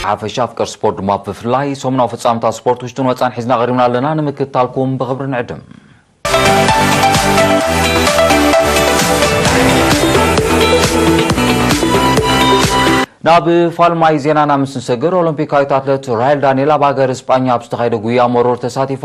ሓፈሻ ኣፍቀር ስፖርት ድማ ብፍላይ ሰሙናዊ ፍጻመታት ስፖርት ውሽጥን ወጻን ሒዝና ቀሪብና ኣለና። ንምክትታልኩም ብኽብሪ ንዕድም። ናብ ፋልማይ ዜናና ምስ ንሰግር፣ ኦሎምፒካዊት ኣትለት ራሄል ዳንኤል ኣብ ሃገር እስጳኛ ኣብ ዝተኻየደ ጉያ መሮር ተሳቲፋ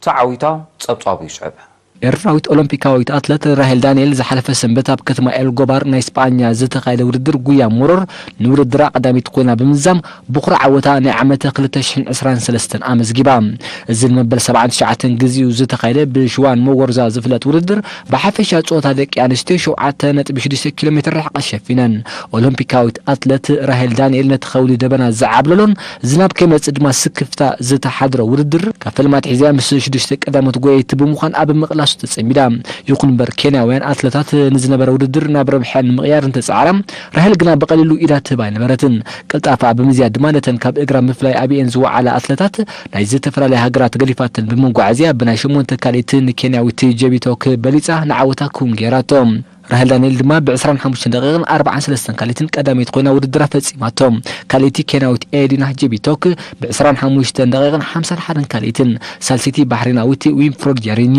ተዓዊታ። ጸብጻቡ ይስዕብ። ኤርትራዊት ኦሎምፒካዊት ኣትለት ራሄል ዳንኤል ዝሓለፈ ሰንበት ኣብ ከተማ ኤልጎባር ናይ ስጳኛ ዝተኻየደ ውድድር ጉያ መሮር ንውድድራ ቀዳሚት ኮይና ብምዝዛም ብኹሪ ዓወታ ናይ ዓመተ ክልተ ሽሕን ዕስራን ሰለስተን ኣመዝጊባ። እዚ ንመበል ሰብዓን ትሽዓተን ግዜኡ ዝተኻየደ ብሽዋን መጎርዛ ዝፍለጥ ውድድር ብሓፈሻ ጾታ ደቂ ኣንስትዮ ሸውዓተ ነጥቢ ሽዱሽተ ኪሎ ሜትር ርሕቀት ሸፊነን። ኦሎምፒካዊት ኣትለት ራሄል ዳንኤል ነቲ ከውሊ ደበና ዝዓብለሎን ዝናብ ከይመጽእ ድማ ስክፍታ ዝተሓድሮ ውድድር ካብ ፈልማት ሒዝያ ምስ ሽዱሽተ ቀዳሞት ጎየይቲ ብምዃን ኣብ ምቕላሱ ተጸሚዳ። ይኹን እምበር ኬንያውያን ኣትለታት ንዝነበረ ውድድር ናብ ረብሐ ንምቕያር እንተጸዓራ፣ ራሄል ግና ብቐሊሉ ኢዳ ትህብ ኣይነበረትን። ቅልጣፋ ብምዝያድ ድማ ነተን ካብ እግራ ምፍላይ ኣቢኤን ዝወዓላ ኣትለታት ናይ ዝተፈላለያ ሃገራት ገዲፋተን ብምጉዓዝያ ብናይ ሸሞንተ ካልኢት ንኬንያዊት ጀቢቶክ በሊጻ ንዓወታ ክውን ገይራቶ። ራሄል ዳንኤል ድማ ብ ዕስራን ሓሙሽተን ደቂቕን ኣርባዓን ሰለስተን ካልኢትን ቀዳመይቲ ኮይና ውድድራ ፈጺማቶ። ካልኢቲ ኬንያዊት ኤዲና ጀቢቶክ ብ ዕስራን ሓሙሽተን ደቂቕን ሓምሳን ሓደን ካልኢትን፣ ሳልሰይቲ ባሕሬናዊት ዊንፍሮድ ጃሪኒ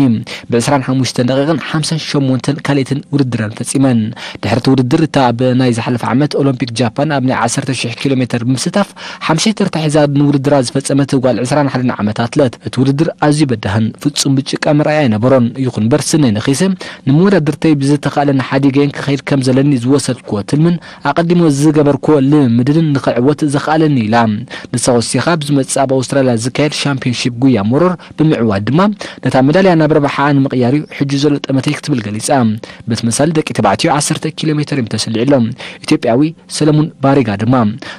ብ ዕስራን ሓሙሽተን ደቂቕን ሓምሳን ሸሞንተን ካልኢትን ውድድረን ፈጺመን። ድሕሪ እቲ ውድድር እታ ኣብ ናይ ዝሓለፈ ዓመት ኦሎምፒክ ጃፓን ኣብ ናይ ዓሰርተ ሽሕ ኪሎ ሜትር ብምስታፍ ሓምሻይ ተርታ ሒዛ ንውድድራ ዝፈጸመት ጓል ዕስራን ሓደን ዓመት ኣትለት፣ እቲ ውድድር ኣዝዩ በዳህን ፍጹም ብጭቃ መርኣያ ኣይነበሮን። ይኹን እምበር ስነይ ነኺሰ ንመወዳድርተይ ብዝተኻእለኒ ሓዲገን ክኸይድ ከም ዘለኒ ዝወሰድክዎ ትልምን ኣቐዲሞ ዝገበርክዎ ልምምድን ንኽዕወት ዘኽኣለኒ ኢላ። ንሳ ወሲኻ፣ ኣብ ዝመጽእ ኣብ ኣውስትራልያ ዝካየድ ሻምፒዮንሺፕ ጉያ መሮር ብምዕዋት ድማ ነታ መዳልያ ናብ ረብሓኣ ንምቕያር እዩ ሕጂ ዘሎ ጠመተይ ክትብል ገሊጻ። ብተመሳሳሊ ደቂ ተባዕትዮ ዓሰርተ ኪሎ ሜትር እዮም ተሰሊዑሎም። ኢትዮጵያዊ ሰለሙን ባሪጋ ድማ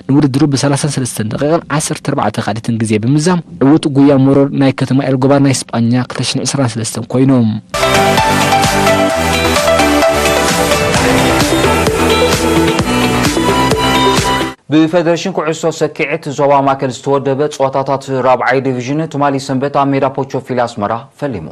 ንውድድሩ ብ ሰላሳን ሰለስተን ደቂቕን ዓሰርተ ኣርባዕተ ካልኢትን ግዜ ብምዛም ዕዉት ጉያ መሮር ናይ ከተማ ኤልጎባር ናይ ስጳኛ ክልተ ሽሕን ዕስራን ሰለስተን ኮይኑ። ብፌደሬሽን ኩዕሶ ሰኪዐት ዞባ ማእከል ዝተወደበ ጸወታታት ራብዓይ ዲቪዥን ትማሊ ሰንበት ኣብ ሜዳ ፖቾ ፊል ኣስመራ ፈሊሙ።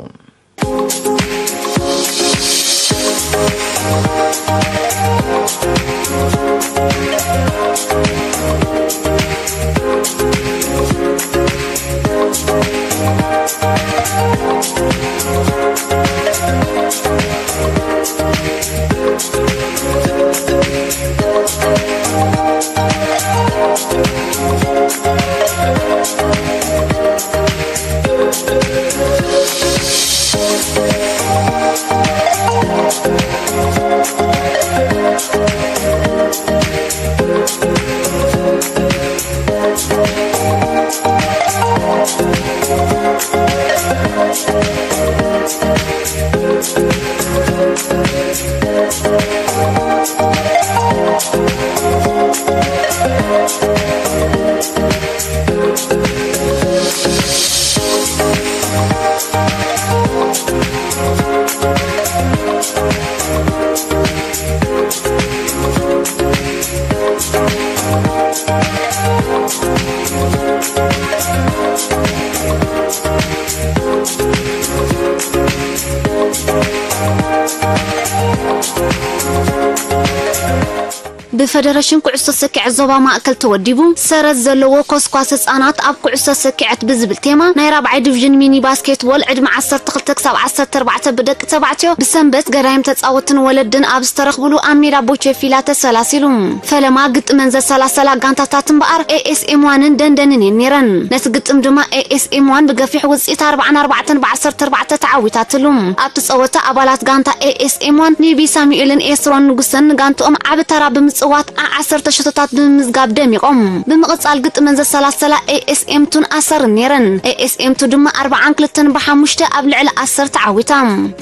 ብፈደረሽን ኩዕሶ ሰኪዐት ዞባ ማእከል ተወዲቡ፣ ሰረት ዘለዎ ኮስኳስ ህጻናት ኣብ ኩዕሶ ሰኪዐት ብዝብል ቴማ ናይ ራብዓይ ዲቪዥን ሚኒ ባስኬትቦል ዕድመ ዓሰርተ ክልተ ክሳብ ዓሰርተ ኣርባዕተ ብደቂ ተባዕትዮ ብሰንበት ገዳይም ተጻወትን ወለድን ኣብ ዝተረኽብሉ ኣብ ሜዳ ቦቼ ፊላ ተሰላሲሉ። ፈለማ ግጥመን ዘሰላሰላ ጋንታታት እምበኣር ኤኤስኤም ዋንን ደንደንን እየን ነይረን። ነቲ ግጥም ድማ ኤኤስኤም ዋን ብገፊሕ ውጽኢት ኣርባዓን ኣርባዕተን ብ ዓሰርተ ኣርባዕተ ተዓዊታትሉ። ኣብቲ ጸወታ ኣባላት ጋንታ ኤኤስኤም ዋን ኒቢ ሳሙኤልን ኤስሮን ንጉሰን ንጋንትኦም ዓቢ ተራ ብምጽዋት ዓ ዓሰርተ ሸቶታት ብምምዝጋብ ደሚቖም። ብምቕጻል ግጥመን ዘሰላሰላ ኤኤስኤም ቱን ኣሰርን ነይረን። ኤኤስኤም ቱ ድማ ኣርባዓን ክልተን ብሓሙሽተ ኣብ ልዕሊ ኣሰር ተዓዊታ።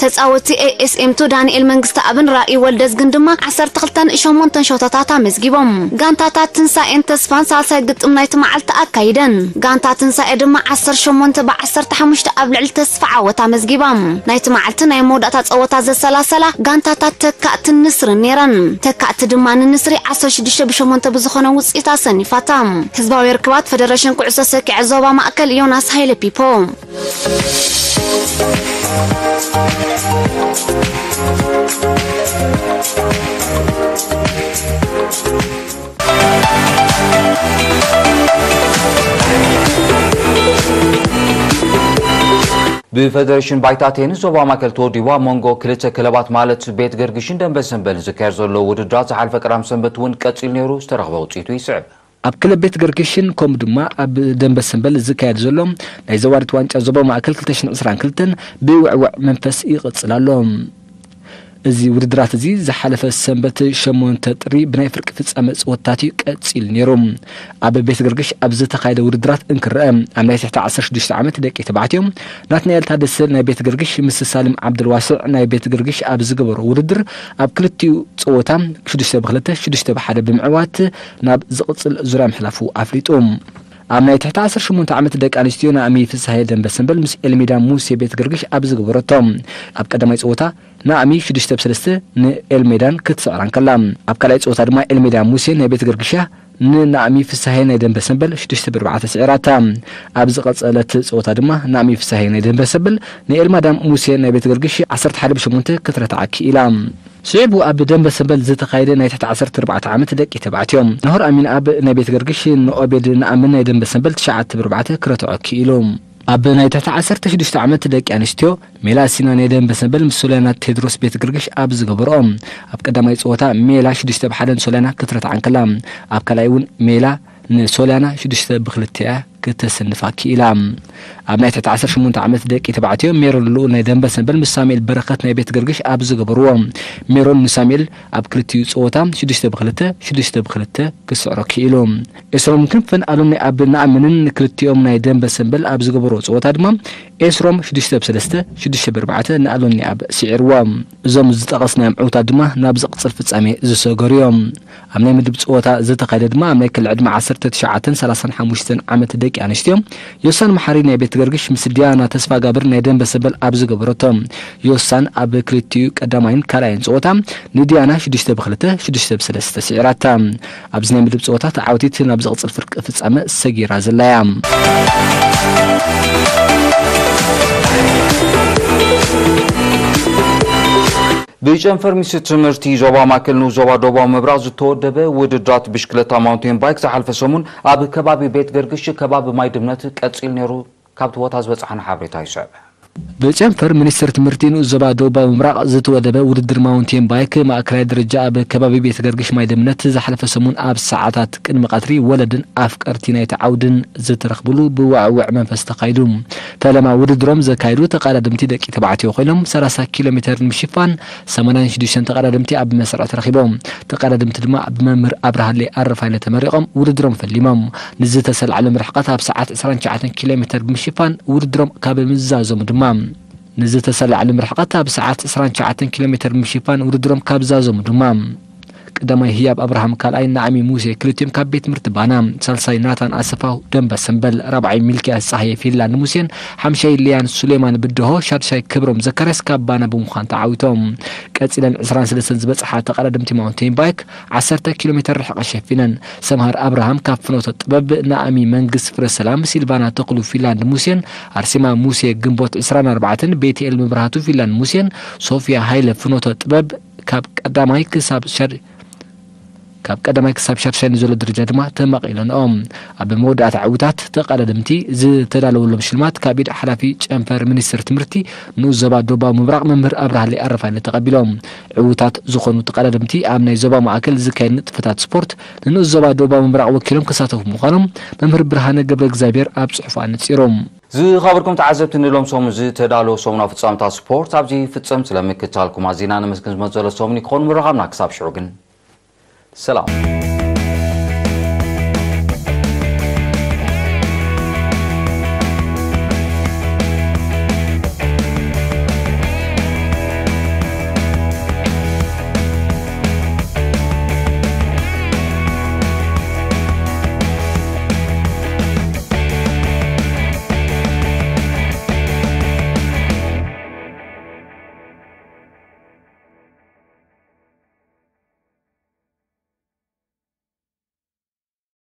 ተጻወቲ ኤኤስኤም ቱ ዳንኤል መንግስተኣብን ራኢ ወልደዝግን ድማ ዓሰርተ ክልተን ሸሞንተን ሸቶታት ኣመዝጊቦም። ጋንታታት ትንሳኤን ተስፋን ሳልሳይ ግጥም ናይቲ መዓልቲ ኣካይደን። ጋንታ ትንሳኤ ድማ ዓሰርተ ሸሞንተ ብ ዓሰርተ ሓሙሽተ ኣብ ልዕሊ ተስፋ ዓወት ኣመዝጊባ። ናይቲ መዓልቲ ናይ መወዳእታ ጸወታ ዘሰላሰላ ጋንታታት ተካእትን ንስርን ነይረን። ተካእቲ ድማ ንንስሪ ዓሰርተ ሽዱሽተ ብ ሸሞንተ ብዝኾነ ውጽኢት ኣሰኒፋታ። ህዝባዊ ርክባት ፈደረሽን ኩዕሶ ሰኪዐት ዞባ ማእከል ዮናስ ሃይለ ፒፖ። ብፈደሬሽን ባይታ ቴኒስ ዞባ ማእከል ተወዲቡ ኣብ መንጎ ክልተ ክለባት ማለት ቤት ገርግሽን ደንበ ሰንበልን ዝካየድ ዘሎ ውድድራት ዝሓለፈ ቀዳም ሰንበት እውን ቀጺሉ ነይሩ ዝተረኽበ ውጽኢቱ ይስዕብ። ኣብ ክለብ ቤት ገርግሽን ከምኡ ድማ ኣብ ደንበ ሰንበል ዝካየድ ዘሎ ናይ ዘዋሪት ዋንጫ ዞባ ማእከል ክልተ ሽሕን ዕስራን ክልተን ብውዕውዕ መንፈስ ይቕጽል ኣሎ። እዚ ውድድራት እዚ ዝሓለፈ ሰንበት ሸሞንተ ጥሪ ብናይ ፍርቂ ፍጻመ ጸወታታት እዩ ቀጺሉ ነይሩ። ኣብ ቤት ገርግሽ ኣብ ዝተኻየደ ውድድራት እንክረአ ኣብ ናይ ትሕቲ ዓሰርተ ሽዱሽተ ዓመት ደቂ ተባዕትዮ ናትናኤል ታደሰ ናይ ቤት ገርግሽ ምስ ሳልም ዓብደልዋስዕ ናይ ቤት ገርግሽ ኣብ ዝገበሮ ውድድር ኣብ ክልቲኡ ጸወታ ሽዱሽተ ብክልተ ሽዱሽተ ብሓደ ብምዕዋት ናብ ዝቕጽል ዙርያ ምሕላፉ ኣፍሊጡ። ኣብ ናይ ትሕቲ ዓሰርተ ሸሞንተ ዓመት ደቂ ኣንስትዮ ናእሚ ፍስሃየ ደንበ ሰንበል ምስ ኤልሜዳ ሙሴ ቤት ገርግሽ ኣብ ዝገበረቶ ኣብ ቀዳማይ ጸወታ ናእሚ ሽዱሽተ ብሰለስተ ንኤልሜዳን ክትስዕራ እንከላ፣ ኣብ ካልኣይ ጸወታ ድማ ኤልሜዳ ሙሴ ናይ ቤት ገርግሻ ንናእሚ ፍስሃየ ናይ ደንበ ሰንበል ሽዱሽተ ብኣርባዕተ ስዒራታ። ኣብ ዝቐጸለት ጸወታ ድማ ናእሚ ፍስሃየ ናይ ደንበ ሰንበል ንኤልማዳም ሙሴ ናይ ቤት ገርግሽ ዓሰርተ ሓደ ብሸሞንተ ክትረትዓ ክኢላ። ስዒቡ ኣብ ደንበ ሰንበል ዝተኻየደ ናይ ትሕቲ ዓሰርተ ኣርባዕተ ዓመት ደቂ ተባዕትዮ ናሆር ኣሚንኣብ ናይ ቤት ገርግሽ ንኦቤድ ንኣምን ናይ ደንበ ሰንበል ትሽዓተ ብኣርባዕተ ክረትዖ ክኢሉ። ኣብ ናይ ትሕቲ ዓሰርተ ሽዱሽተ ዓመት ደቂ ኣንስትዮ ሜላ ሲና ናይ ደንበ ሰንበል ምስ ሶልያና ቴድሮስ ቤት ገርግሽ ኣብ ዝገበርኦ ኣብ ቀዳማይ ጸወታ ሜላ ሽዱሽተ ብሓደ ንሶልያና ክትረትዓ እንከላ፣ ኣብ ካልኣይ እውን ሜላ ንሶልያና ሽዱሽተ ብክልተ እያ ክተሰንፋ ክኢላ። ኣብ ናይ ትሕቲ ዓሰርተ ሸሞንተ ዓመት ደቂ ተባዕትዮ ሜሮን ልኡል ናይ ደንበ ሰንበል ምስ ሳሙኤል በረኸት ናይ ቤት ገርግሽ ኣብ ዝገበርዎ፣ ሜሮን ንሳሙኤል ኣብ ክልቲኡ ጸወታ ሽዱሽተ ብክልተ ሽዱሽተ ብክልተ ክስዕሮ ክኢሉ። ኤስሮም ክንፈ ንኣሎኒ ኣብ ንኣምንን ክልቲኦም ናይ ደንበ ሰንበል ኣብ ዝገበርዎ ጸወታ ድማ ኤስሮም ሽዱሽተ ብሰለስተ ሽዱሽተ ብኣርባዕተ ንኣሎኒ ኣብ ስዒርዎ። እዞም ዝጠቐስናዮም ዕውታት ድማ ናብ ዝቕጽል ፍጻሜ ዝሰገሩ እዮም። ኣብ ናይ ምድብ ጸወታ ዝተኻየደ ድማ ኣብ ናይ ክሊ ዕድመ ዓሰርተ ትሽዓተን ሰላሳን ሓሙሽተን ዓመት ደቂ ኣንስትዮ ዮሳን መሓሪ ናይ ቤት ገርግሽ ምስ ዲያና ተስፋጋብር ናይ ደንበ ሰንበል ኣብ ዝገበረቶ፣ ዮሳን ኣብ ክልቲኡ ቀዳማይን ካልኣይን ጸወታ ንዲያና ሽዱሽተ ብክልተ ሽዱሽተ ብሰለስተ ስዒራታ። ኣብዚ ናይ ምድብ ጸወታ ተዓወቲት ናብ ዝቕጽል ፍርቂ ፍጻመ ሰጊራ ዘላ እያ። ብጨንፈር ሚኒስትሪ ትምህርቲ ዞባ ማእከል ንኡስ ዞባ ደቡባዊ ምብራቕ ዝተወደበ ውድድራት ብሽክለታ ማውንቴን ባይክ ዝሓለፈ ሰሙን ኣብ ከባቢ ቤት ገርግሽ ከባቢ ማይ ድምነት ቀጺሉ ነይሩ። ካብቲ ቦታ ዝበጻሕና ሓበሬታ ይስዕብ። ብጨንፈር ሚኒስትሪ ትምህርቲ ንኡስ ዞባ ደቡባዊ ምብራቕ ዝተወደበ ውድድር ማውንቴን ባይክ ማእከላይ ደረጃ ኣብ ከባቢ ቤት ገርግሽ ማይ ድምነት ዝሓለፈ ሰሙን ኣብ ሰዓታት ቅድሚ ቀትሪ ወለድን ኣፍቀርቲ ናይቲ ዓውድን ዝተረኽብሉ ብዋዕውዕ መንፈስ ተኻይዱ። ፈለማ ውድድሮም ዘካየዱ ተቐዳደምቲ ደቂ ተባዕትዮ ኮይኖም ሰላሳ ኪሎ ሜተር ንምሽፋን ሰማንያን ሽዱሽተን ተቐዳደምቲ ኣብ መስርዕ ተረኺቦም። ተቐዳደምቲ ድማ ብመምህር ኣብርሃለይ ኣረፋይነ ተመሪቖም ውድድሮም ፈሊሞም። ንዝተሰላዕሎም ርሕቀት ኣብ ሰዓት ዕስራን ትሽዓተን ኪሎ ሜተር ብምሽፋን ውድድሮም ካብ ምዛዞም ድማ ንዝተሰላዕሎም ርሕቀት ኣብ ሰዓት ዕስራን ትሽዓተን ኪሎ ሜተር ብምሽፋን ውድድሮም ካብ ዛዞሙ ድማ ቀዳማይ ህያብ ኣብርሃም፣ ካልኣይ ናዕሚ ሙሴ፣ ክልቲኦም ካብ ቤት ትምህርቲ ባና፣ ሳልሳይ ናታን ኣሰፋው ደንበ ሰንበል፣ ራብዓይ ሚልክያስ ጸሃየ ፊንላንድ ሙሴን፣ ሓምሻይ ሊያን ሱሌማን ብድሆ፣ ሻድሻይ ክብሮም ዘካርያስ ካብ ባና ብምዃን ተዓዊቶም። ቀጺለን ዕስራን ሰለስተን ዝበጽሓ ተቐዳደምቲ ማውንቴን ባይክ ዓሰርተ ኪሎ ሜተር ርሕቀት ሸፊነን። ሰምሃር ኣብርሃም ካብ ፍኖተ ጥበብ፣ ናእሚ መንግስ ፍረ ሰላም፣ ሲልቫና ተኽሉ ፊንላንድ ሙሴን፣ ኣርሴማ ሙሴ ግንቦት ዕስራን ኣርባዕተን፣ ቤትኤል መብራህቱ ፊንላንድ ሙሴን፣ ሶፊያ ሃይለ ፍኖተ ጥበብ ካብ ቀዳማይ ክሳብ ሻድ ካብ ቀዳማይ ክሳብ ሻድሻይ ንዘሎ ደረጃ ድማ ተመቒለንኦም። ኣብ መወዳእታ ዕውታት ተቐዳደምቲ ዝተዳለወሎም ሽልማት ካብ ኢድ ሓላፊ ጨንፈር ሚኒስትሪ ትምህርቲ ንኡስ ዞባ ደቡባዊ ምብራቕ መምህር ኣብርሃለይ ኣረፋይነ ተቐቢሎም። ዕውታት ዝኾኑ ተቐዳደምቲ ኣብ ናይ ዞባ ማእከል ዝካየድ ንጥፈታት ስፖርት ንንኡስ ዞባ ደቡባዊ ምብራቕ ወኪሎም ክሳተፉ ምዃኖም መምህር ብርሃነ ገብረ እግዚኣብሔር ኣብ ጽሑፉ ኣነጺሮም። ዝኸበርኩም ተዓዘብቲ ንሎም ሰሙን ዝተዳለወ ሰሙናዊ ፍጻመታት ስፖርት ኣብዚ ይፍጸም። ስለምክትታልኩም ኣዚና ነመስግን። ዝመዘሎ ሰሙን ይክኾን ምርኻብና። ክሳብ ሽዑ ግን ሰላም።